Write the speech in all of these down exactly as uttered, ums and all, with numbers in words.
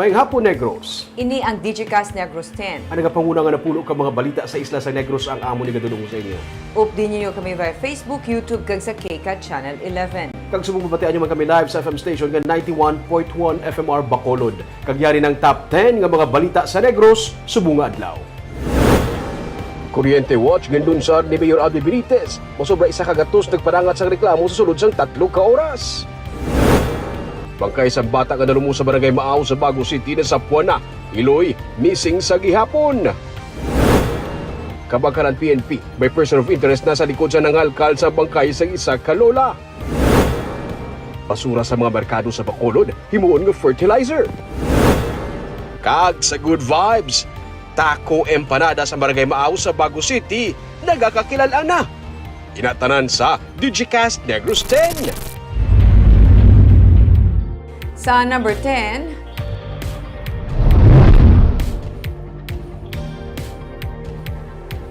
Maayong hapon, Negros. Ini ang Digicast Negros ten. Ang nagapanguna nga napulo ka mga balita sa isla sa Negros ang amon igadulong sa inyo. Updi ninyo kami via Facebook, YouTube, kag sa KCAT Channel eleven. Kag subong mabatian nyo man kami live sa F M station nga ninety-one point one F M R Bacolod. Kag yari ng top ten nga mga balita sa Negros subong nga adlaw. Kuryente Watch ginlunsad ni Mayor Albee Benitez. Masobra isa ka gatos nagpadangat sang reklamo sa sulod sang tatlo ka oras. Bangkay sang bata nga nalumos sa Barangay Maaw sa Bago City nasapuan na. Iloy, missing sa gihapon. Kabakaran P N P, may person of interest na sa likod sa nangalkal sa bangkay sa isa ka lola. Basura sa mga merkado sa Bacolod, himuon nga fertilizer. Kag sa Good Vibes, Taco Empanada sa Barangay Maaw sa Bago City, nagakakilal-an na. Ina tanan sa Digicast Negros ten. Sa number ten,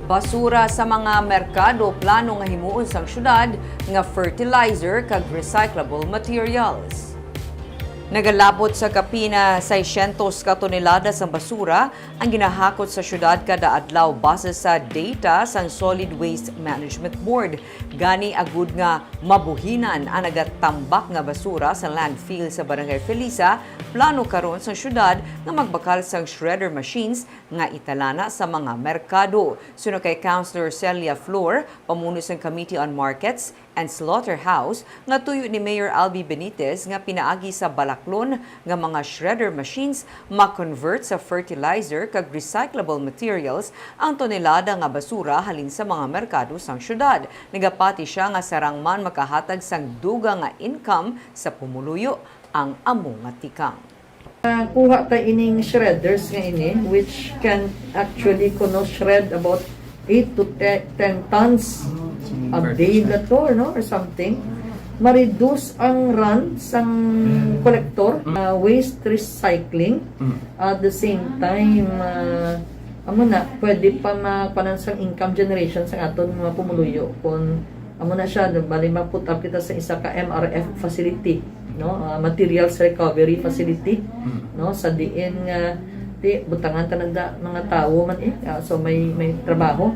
basura sa mga merkado plano nga himuon sang syudad nga fertilizer kag recyclable materials. Nagalabot sa kapin na seiscientos ka tonelada sang basura ang ginahakot sa syudad kada adlaw base sa data sang Solid Waste Management Board. Gani, agud nga mabuhinan ang nagatambak nga basura sa landfill sa Barangay Felisa, plano karon sang syudad nga magbakal sang shredder machines nga italana sa mga merkado. Suno kay Councilor Celia Flor, pamuno sang Committee on Markets and Slaughterhouse, nga tuyo ni Mayor Albee Benitez nga pinaagi sa balaklon nga mga shredder machines ma-convert sa fertilizer kag recyclable materials ang tonelada nga basura halin sa mga merkado sang syudad. Nagapati sia nga sarang man makahatag sang dugang nga income sa pumuluyo ang amo nga tikang. Ah, kuha ta ining shredders nga ini, which can actually, kuno, shred about eight to ten, ten tons a day, la to, no, or something. Ma-reduce ang run sang collector, ah, waste recycling. At the same time, ah, amo na, pwede pa makuanan sang income generation sa aton mga pumuluyo kung amo na siya, bali, ma-put up kita sa isa ka M R F facility, no? Ah, materials recovery facility, no? Sa diin nga, di, butangan ta nagda mga tawo man, eh. Ah, so may, may trabaho.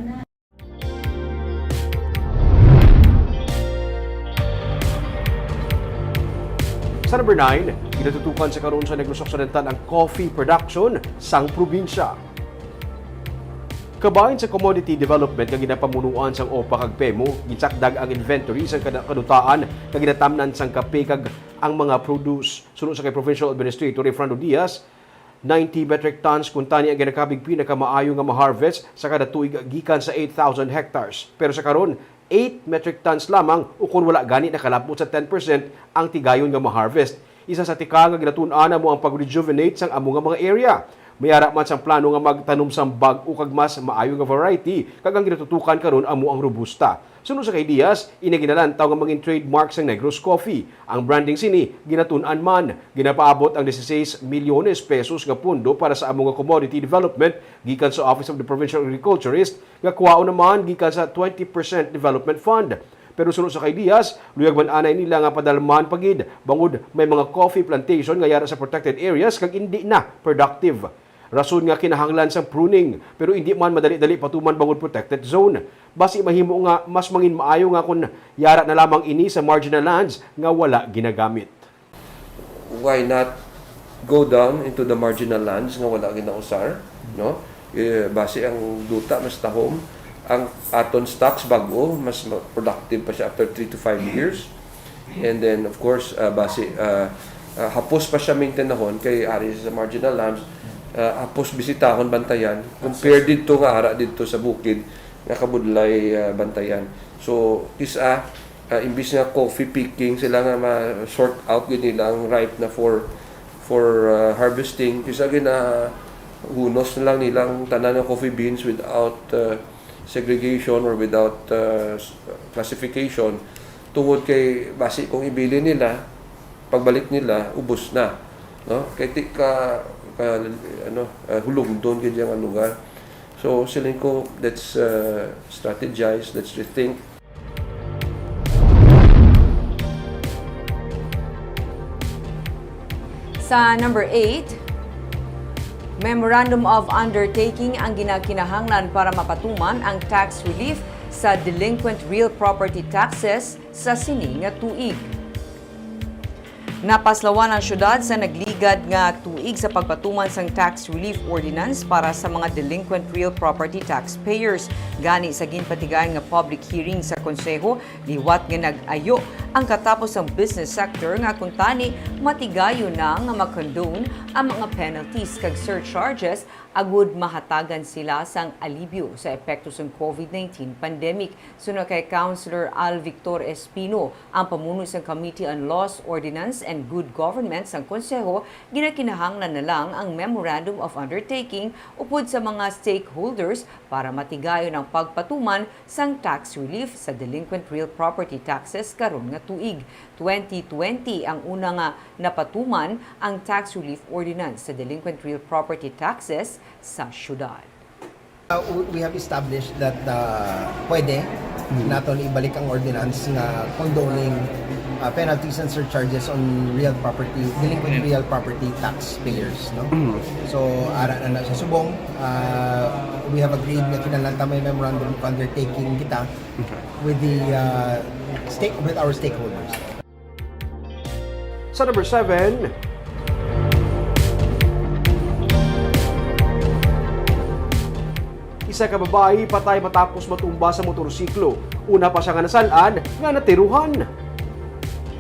Sa number nine, ginatutukan sa karon sa Negros Occidental ang coffee production sang probinsya. Kabahin sa commodity development nga ginapamunuan sang OPA kag PEMO, ginsakdag ang inventory sang kada kadutaan nga ginatamnan sang kape kag ang mga produce. Suno sa kay Provincial Administrator Efrando Diaz, ninety metric tons kuntani ang ginakabig pinakamaayo nga ma-harvest sa kada tuig gikan sa eight thousand hectares. Pero sa karon, eight metric tons lamang ukon wala gani nakalabot sa ten percent ang tigayon nga ma-harvest. Isa sa tikang nga ginatun-an amo ang pag-rejuvenate sang amo nga mga area. May ara man sang plano nga magtanom sang bag-o kag mas maayo nga variety, kag ang ginatutukan karon amo ang Robusta. Suno sa kay Diaz, ini ginalantaw nga mangin trademark sang Negros Coffee. Ang branding sini ginatun-an man. Ginapaabot ang dieciséis milyones pesos nga pondo para sa amo nga commodity development gikan sa Office of the Provincial Agriculturist, nga kwaon naman gikan sa twenty percent Development Fund. Pero suno sa kay Diaz, luyag man anay nila nga padalman pa gid, bangod may mga coffee plantation nga yara sa protected areas kag indi na productive. Rason nga kinahanglan sang pruning, pero indi man madali-dali patuman bangod protected zone. Basi mahimo nga mas mangin maayo nga kon yara na lamang ini sa marginal lands nga wala ginagamit. Why not go down into the marginal lands nga wala ginausar, no? Eh, basi ang duta mas tahom, ang aton stocks bag-o, mas ma-, productive pa siya after three to five years. And then, of course, ah, basi, ah, ah, hapos pa siya maintainahon kay ari sa marginal lands, ah, hapos bisitahon, bantayan, compare didto nga ara didto sa bukid nga kabudlay, ah, bantayan. So, kis-a, ah, imbis nga coffee picking sila nga ma-sort out gid nila ang ripe na for, for, ah, harvesting, kis-a ginahunos na lang nilang tanan nga coffee beans without, ah, segregation or without, ah, s-, classification, tungod kay basi kung ibilin nila, pagbalik nila, ubos na, no? Kay ti-, ka, ka, ano, ah, hulumdon gid yang lugar. So, siling ko, let's, ah, strategize, let's rethink. Sa number eight, Memorandum of Undertaking ang ginakinahanglan para mapatuman ang tax relief sa delinquent real property taxes sa sini nga tuig. Napaslawan ang syudad sa nagligad nga tuig sa pagpatuman sang tax relief ordinance para sa mga delinquent real property taxpayers. Gani, sa ginpatigayon nga public hearing sa Konseho, liwat nga nag-ayo ang katapos sang business sector nga kuntani matigayon na nga ma-condone ang mga penalties kag surcharges agud mahatagan sila sang alibyo sa epekto sang covid nineteen pandemic. Suno kay Councilor Al Victor Espino, ang pamuno sang Committee on Laws, Ordinance, and Good Government sang Konseho, ginakinahanglan na lang ang Memorandum of Undertaking upod sa mga stakeholders para matigayon ang pagpatuman sang tax relief sa delinquent real property taxes karon nga tuig. Twenty twenty ang una nga napatuman ang tax relief ordinance sa delinquent real property taxes sa syudad. Uh, we- we have established that uh, pwede Mm. naton ibalik ang ordinance nga condoning uh, penalties and surcharges on real property, delinquent real property taxpayers, no? Mm. So, ara na na sa subong, uh, we have agreed nga kinahanglan ta may memorandum of undertaking kita Okay. with the uh, stake with our stakeholders. Sa number seven, isa ka babayi patay matapos matumba sa motorsiklo. Una pa siya nga nasan-an nga natiruhan.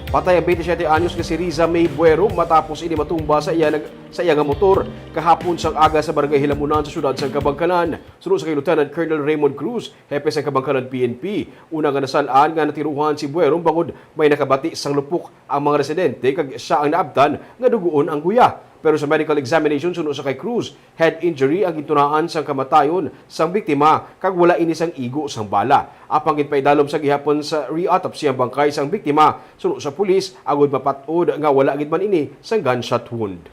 Patay ang twenty-siyete anyos nga si Riza May Buero matapos ini matumba sa iya nag sa iya nga motor kahapon sang aga sa barangay Hilamunan sa siyudad sang Kabangkalan. Suno sa kay Lieutenant Colonel Raymond Cruz, hepe sang Kabangkalan P N P, una nga nasan-an nga natiruhan si Buero bangod may nakabati sang lupok ang mga residente kag siya ang naabtan nga dugoon ang guya. Pero sa medical examination, suno sa kay Cruz, head injury ang gintunaan sang kamatayon sang biktima kag wala ini sang igo sang bala. Apang ginpaidalom sa gihapon sa re-autopsy ang bangkay sang biktima suno sa pulis agud mapat-od nga wala gid man ini sang gunshot wound.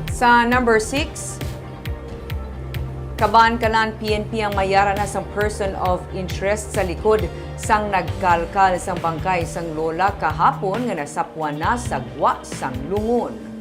Sa number six, Kabankalan P N P ang mayara na sang person of interest sa likod sang nagkalkal sang bangkay sang lola kahapon nga nasapwan na sa gwa sang lungon.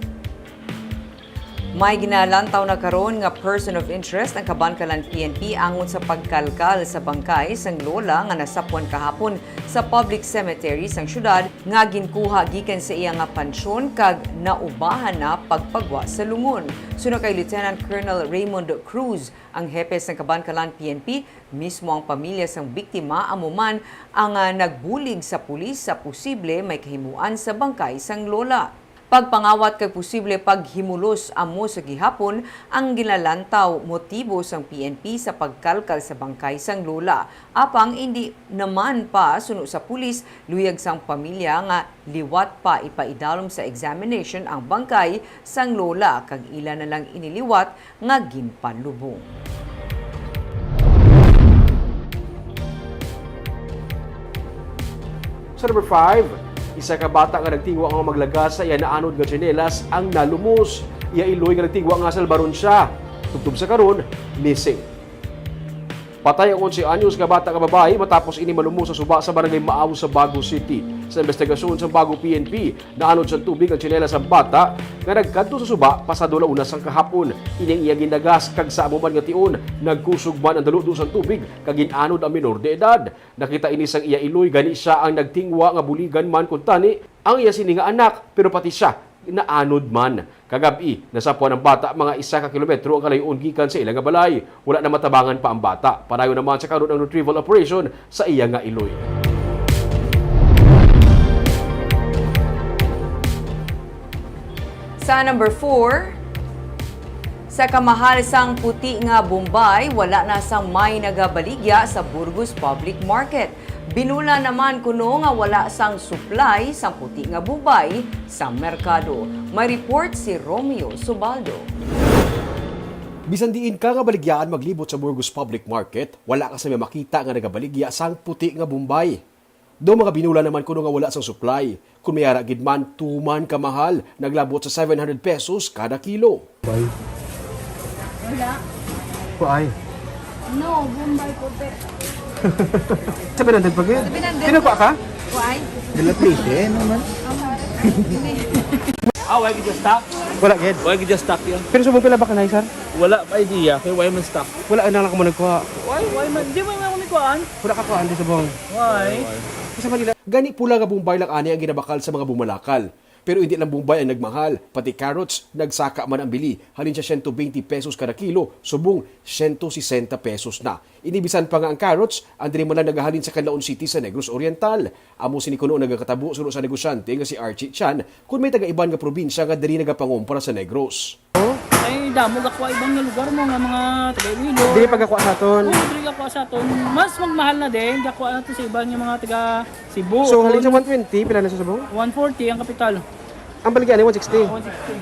May ginalantaw na karon nga person of interest ang Kabankalan P N P angon sa pagkalkal sa bangkay sang lola nga nasapwan kahapon sa public cemetery sang syudad nga ginkuha gikan sa iya nga pansyon kag naubahan na pagpagwa sa lungon. Suno kay Lieutenant Colonel Raymond Cruz, ang hepe sang Kabankalan P N P, mismo ang pamilya sang biktima amo man ang ah, nagbulig sa pulis sa posible may kahimuan sa bangkay sang lola. Pagpangawat kag posible paghimulos amo sa gihapon ang ginalantaw motibo sang P N P sa pagkalkal sa bangkay sang lola. Apang indi naman pa suno sa pulis, luyag sang pamilya nga liwat pa ipaidalom sa examination ang bangkay sang lola kag ila na lang ini liwat nga ginpalubong. Sa number five, isa ka bata nga nagtingwa nga maglagas sa iya naanod nga tsinelas ang nalumos. Iya iloy nga nagtingwa nga salbaron siya. Tubtob sa karon, missing. Patay ang onse anyos nga bata nga babayi matapos ini malumos sa suba sa barangay Maaw sa Bago City. Sa investigasyon sa Bago P N P, naanod sa tubig ang tsinelas sang bata nga nagkadto sa suba pasado la una sang kahapon. Ini ang iya ginlagas kag sa amo man nga tion, nagkusog man ang daludo sang tubig kag gin-anod ang minor de edad. Nakita ini sang iya iloy, gani sia ang nagtingwa nga buligan man kuntani ang iya sini nga anak, pero pati sia naanod man. Kagab-i, nasapwan ang bata mga isa ka kilometro ang kalayo-on gikan sa ila nga balay. Wala na matabangan pa ang bata. Padayon naman sa karon ang retrieval operation sa iya nga iloy. Sa number four, sa kamahal sang puti nga Bombay, wala na sang may nagabaligya sa Burgos Public Market. Binula naman kuno nga wala sang supply sang puti nga Bombay sa merkado. May report si Romeo Subaldo. Bisan diin ka nga baligyaan maglibot sa Burgos Public Market, wala ka sa may makita nga nagabaligya sang puti nga Bombay. Daw mga binula naman kuno nga wala sang supply. Kung may ara gid man, tuman ka mahal, naglabot sa seven hundred pesos kada kilo. Wala. Kuay. No, Bombay po, pero Seven hundred pa gid? Seven hundred. Sino pa ka? Kuay. Dila plite, ano man? Ang Ah, why you just stop? Wala gid. Why you just stop yun? Pero subong pila ba kanay, sir? Wala pa idea kay why man stop. Wala na lang ko man nagkuha. Why, why man? Di man ako nagkuhaan. Wala ka kuhaan di subong. Why? Sa Manila. Gani pula nga bombay lang ani ang ginabakal sa mga bumalakal. Pero hindi lang bombay ang nagmahal, pati carrots nagsaka man ang bili, halin sa siyento twenty pesos kada kilo, subong siyento sesenta pesos na. Ini bisan pa nga ang carrots, ang diri man lang nagahalin sa Canlaon City sa Negros Oriental. Amo sini kuno ang nagakatabo suno sa negosyante nga si Archie Chan, kun may taga-iban nga probinsya nga diri nagapangumpra sa Negros. Ay, damo gakuha ibang nga lugar mo nga mga taga Iloilo. Dili pagkakuha sa aton. Oo, dili gakuha sa aton. Mas magmahal na din gakuha nato sa iban nga mga taga Cebu. So, halin sa one twenty, pila na sa subong? One forty ang kapital. Ang baligya ni one sixty. One sixty.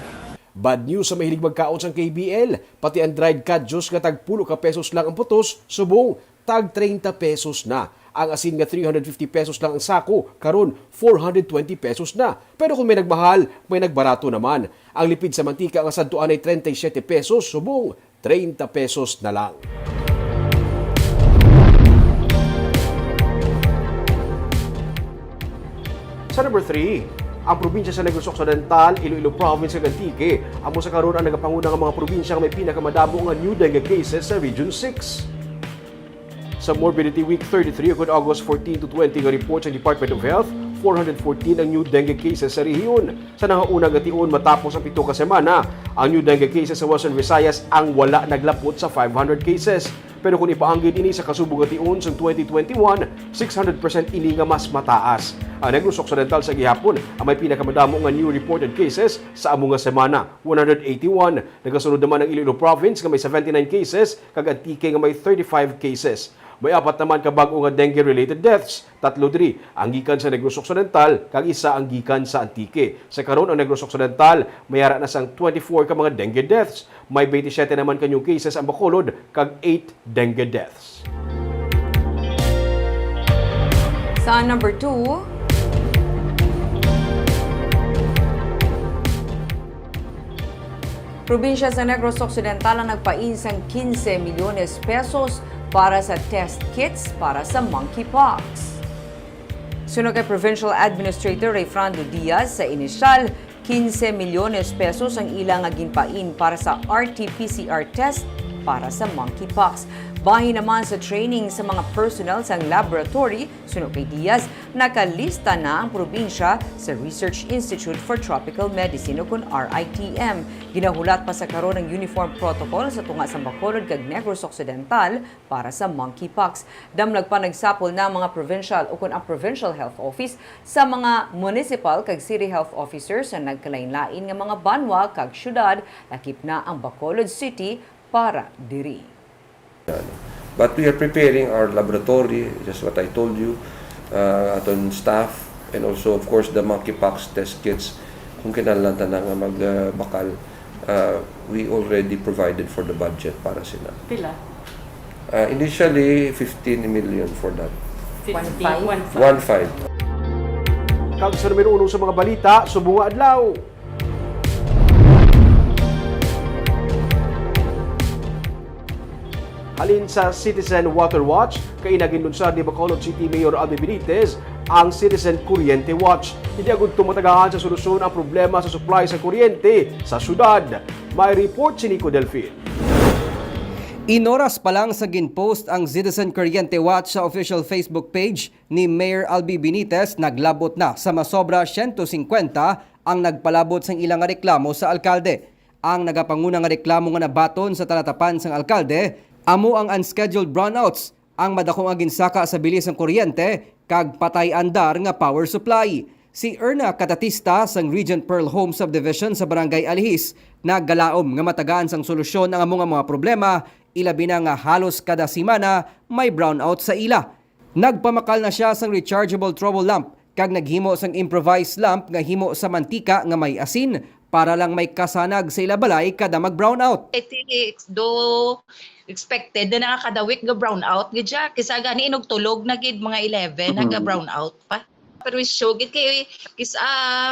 Bad news sa mahilig magkaon sang K B L, pati ang dried kadyos nga tag pulo ka pesos lang ang putos, subong tag treinta pesos na. Ang asin nga three hundred fifty pesos lang ang sako, karon four hundred twenty pesos na. Pero kung may nagmahal, may nagbarato naman. Ang lipid sa mantika nga sadto anay treinta y siete pesos, subong treinta pesos na lang. Sa number three, ang probinsya sa Negros Occidental, Iloilo Province, kag Antique amo sa karon ang nagapanguna nga mga probinsya nga may pinakamadamo nga new dengue cases sa Region six. Sa Morbidity Week thirty-three, ukon August fourteen to twenty nga report sa Department of Health, four hundred fourteen ang new dengue cases sa rehiyon. Sa nangauna nga tion, matapos ang pito ka semana, ang new dengue cases sa Western Visayas ang wala naglapot sa five hundred cases. Pero kung ipaanggid ini sa kasubong nga tion sang twenty twenty-one, six hundred percent ini nga mas mataas. Ang Negros Occidental sa gihapon ang may pinakamadamo nga new reported cases sa amo nga semana, one hundred eighty-one. Nagasunod naman ang Iloilo Province nga may seventy-nine cases kag Antique nga may thirty-five cases. May apat naman ka bag-o nga dengue-related deaths, tatlo diri ang gikan sa Negros Occidental kag isa ang gikan sa Antique. Sa karon, ang Negros Occidental may ara na sang twenty-four ka mga dengue deaths. May twenty-seven naman ka new cases ang Bacolod kag eight dengue deaths. Sa number two, probinsya sa Negros Occidental ang nagpain sang quince milyones pesos para sa test kits para sa monkeypox. Suno kay Provincial Administrator Rayfrando Diaz, sa inisyal, quince milyones pesos ang ila nga ginpain para sa R T P C R test para sa monkeypox. Bahin naman sa training sa mga personnel sang laboratory, suno kay Diaz, nakalista na ang probinsya sa Research Institute for Tropical Medicine o kun R I T M. Ginahulat pa sa karon ang uniform protocol sa tunga sang Bacolod kag Negros Occidental para sa monkeypox. Damlag pa nagsapol na ang mga provincial o kun ang provincial health office sa mga municipal kag city health officers sa nagkalainlain nga mga banwa kag syudad, lakip na ang Bacolod City para diri. But we are preparing our laboratory, just what I told you, uh, aton staff, and also of course the monkeypox test kits kung kinahanglan ta na nga magbakal. Uh, we already provided for the budget para sila. Pila? Uh, initially, fifteen million for that. Fifty, five? One five. One five. Kag sa numero uno sa mga balita, subong nga adlaw. Halin sa Citizen Water Watch, kaina ginlunsad ni Bacolod City Mayor Albi Benitez ang Citizen Kuryente Watch. Hindi agud to matagaan sa solusyon ang problema sa supply sa kuryente sa syudad. May report si Nico Delfin. Inoras pa lang sa ginpost ang Citizen Kuryente Watch sa official Facebook page ni Mayor Albi Benitez, naglabot na sa masobra siyento singkwenta ang nagpalabot sang ila nga reklamo sa alkalde. Ang nagapanguna nga reklamo nga nabaton sa talatapan sang alkalde amo ang unscheduled brownouts, ang madako nga ginsaka sa bili sang kuryente, kag patay andar nga power supply. Si Erna Catatista sang Regent Pearl Home Subdivision sa Barangay Alihis nagalaom nga matagaan sang solusyon ang amo nga mga problema, ilabi na nga halos kada semana may brownout sa ila. Nagpamakal na sia sang rechargeable trowel lamp kag naghimo sang improvised lamp nga himo sa mantika nga may asin para lang may kasanag sa ila balay kada mag-brownout. Iti do expected na nga kada week ga brownout gid siya. Kisa gani inugtulog na gid mga eleven, naga brownout pa. Pero show gid kay kisa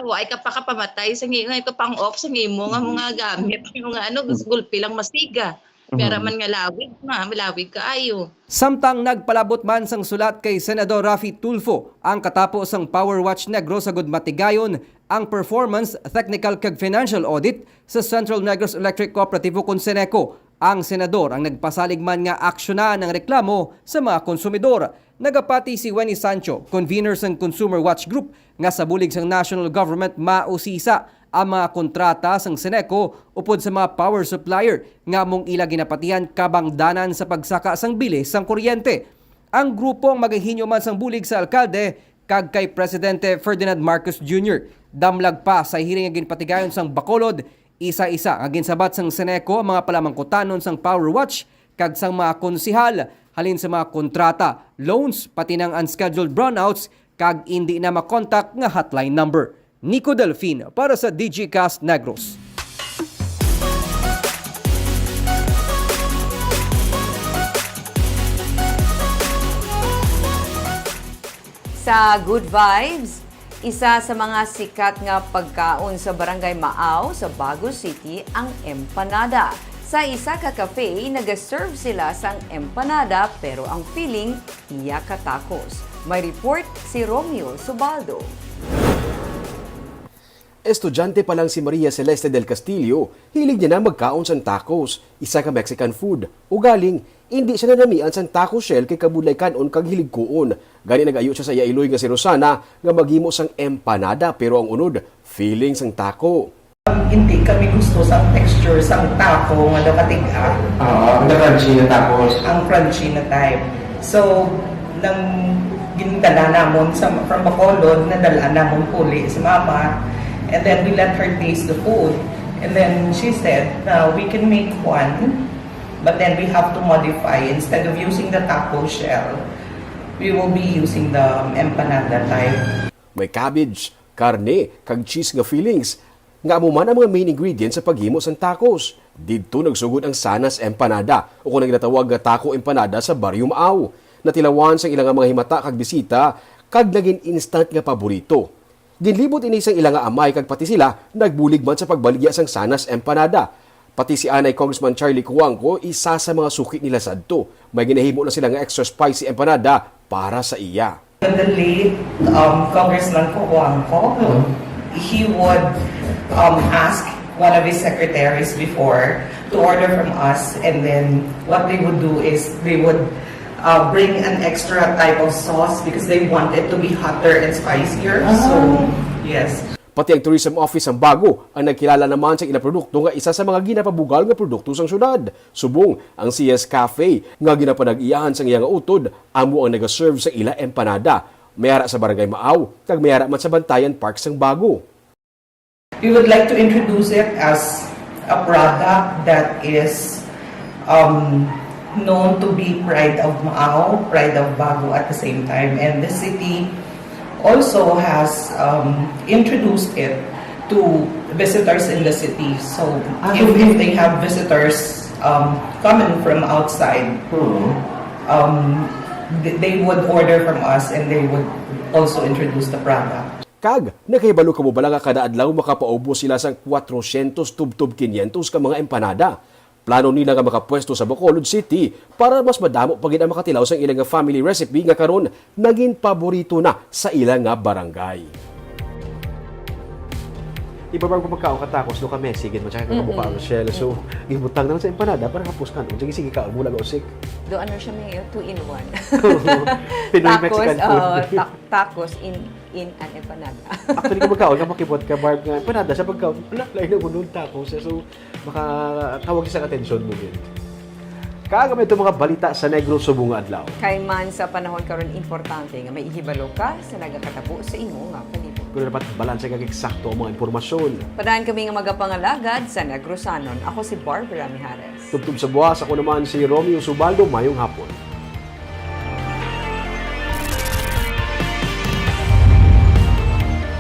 wa ay ka pakapamatay sa ngi-, nga ka pang-off sa nimo nga mga gamit, yung ano, gulpi lang masiga. Pero man nga lawig, ma, malawig kaayo. Samtang nagpalabot man sang sulat kay Senador Raffy Tulfo ang katapo sang Power Watch Negros agud matigayon ang performance, technical kag financial audit sa Central Negros Electric Cooperativo kon CENECO. Ang senador ang nagpasalig man nga aksyonan ang reklamo sa mga konsumidor. Nagapati si Wenny Sancho, convener sang Consumer Watch Group, nga sa bulig sang national government mausisa ang mga kontrata sang CENECO upod sa mga power supplier nga among ila ginapatihan kabangdanan sa pagsaka sang bilis sang kuryente. Ang grupo ang magahinyo man sang bulig sa alkalde kag kay Presidente Ferdinand Marcos Junior. Damlag pa sa hearing nga ginpatigayon sang Bacolod, isa-isa nga ginsabat sang CENECO ang mga palamangkutanon sang Power Watch kag sang mga konsehal halin sa mga kontrata, loans, pati nang unscheduled brownouts kag indi na makontak nga hotline number. Nico Delfin para sa Digicast Negros. Sa Good Vibes, isa sa mga sikat nga pagkaon sa Barangay Maaw sa Bago City ang empanada. Sa isa ka cafe, nag-serve sila sang empanada pero ang filling iya ka tacos. May report si Romeo Subaldo. Estudyante pa lang si Maria Celeste del Castillo, hilig niya na magkaon sang tacos, isa ka Mexican food. Ugaling, indi siya nanamian sang taco shell kay kabudlay kan-on kag hilig kuon. Gani nag-ayo siya sa iya iloy nga si Rosana nga maghimo sang empanada, pero ang unod, filling sang taco. Hindi kami gusto sang texture sang taco nga nakatig-a. Oo, ang crunchy na tacos. Ang crunchy na type. So, nang gindala namon sa, from Bacolod, nadala namon puli sa mama. And then we let her taste the food. And then she said na we can make one, but then we have to modify. Instead of using the taco shell, we will be using the empanada type. May cabbage, karne, kag cheese nga fillings, nga amo man ang mga main ingredients sa paghimo sang tacos. Didto nagsugod ang Sana's Empanada, o kon ang ginatawag nga taco empanada sa Baryo Maaw. Natilawan sang ila nga mga himata kag bisita, kag nagin instant nga paborito. Ginlibot ini sang ila nga amay kag pati sila nagbulig man sa pagbaligya sang Sana's Empanada. Pati si anay Congressman Charlie Cuangco, isa sa mga suki nila sadto. May ginahimo na sila nga extra spicy empanada para sa iya. When the late, um, Congressman Cuangco, he would, um, ask one of his secretaries before to order from us, and then what they would do is they would, uh, bring an extra type of sauce because they want it to be hotter and spicier. So, yes. Pati ang Tourism Office sang Bago ang nagkilala naman sa ila produkto nga isa sa mga ginapabugal nga produkto sang syudad. Subong ang C S Cafe nga ginapanag-iyahan sang iya nga utod amo ang nagaserve sa ila empanada. May ara sa Barangay Maaw, kag may ara man sa Bantayan Park sang Bago. We would like to introduce it as a product that is, um, known to be pride of Maaw, pride of Bago at the same time. And the city also has, um, introduced it to visitors in the city. So, ah, if, if they have visitors, um, coming from outside, hmm, um, th-, they would order from us and they would also introduce the product. Kag, nakahibalo kamo bala nga kada adlaw makapaubos sila sang kwatrosyentos tubtob kinyentos ka mga empanada? Plano nila nga makapwesto sa Bacolod City para mas madamo pa gid ang makatilaw sang ila nga family recipe nga karon nagin paborito na sa ila nga barangay. Iba ba ang pagkaon ka tacos, no, ka messy gid man siya, kay Mm-mm. kabuka ang shell. So, gibutang na lang sa empanada para hapos kan-on. Sige, sige, kaon mo lang, usik. Do, ano siya, may two in one. Pinoy Tacos, Mexican food. Oo, ta-, tacos in, in an empanada. Actually, kung magkaon ka, makibot ka, Barb, nga empanada sa pagkaon. Wala, lain ang unod, tacos. So, makatawag siya sa atensyon mo din. Kag may ito mga balita sa Negros subong nga adlaw. Kay man sa panahon karon, importante nga may ihibalo ka sa nagakatabo sa imo nga palibot. Pero dapat balanse kag eksakto ang mga impormasyon. Padaan kami nga magapangalagad sa Negrosanon. Ako si Barbara Mijares. Tubtob sa buwas, ako naman si Romeo Subaldo. Mayong hapon.